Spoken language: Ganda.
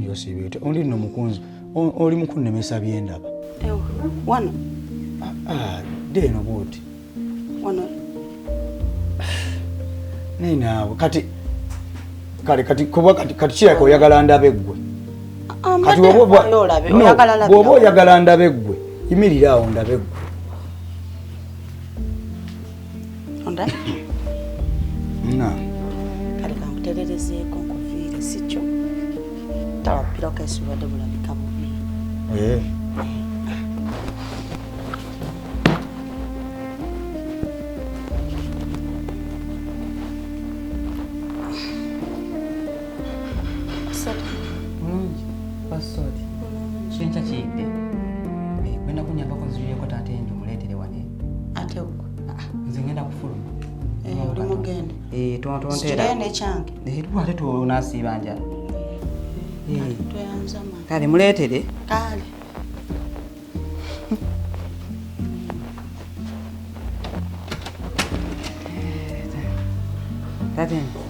Bulijjo osiiba otya? Oli nno mukunzi, oli mukunnemesa byendaba. Ewa, wano. Ah, dde eno bwoti. Wano. Naye naawe kati kale kati kuba kati kati kirabika oyagala ndabe ggwe. Ah, Kati mbadde bw'oba nfaayo olabe, no, oyagala labira. bw'oba oyagala ndabe ggwe, yimirira awo ndabe ggwe. Ondabe? Na. Kale kankutererezeeko nkuviire, si kyo? Taba bupira kesi bubadde bulabika bubi. Bulungi. Passport. Kyenkya kiyidde. Gwenda kunyambako nzijuleko taata enju muleetere wano. Ate gwe? Nze ngenda kufuluma. Oli mugende? Tonteera. Situleyo n'ekyange. Ate tunaasiiba njala. Tweyanza maama. Kale muleetere. Kale. Taata enju.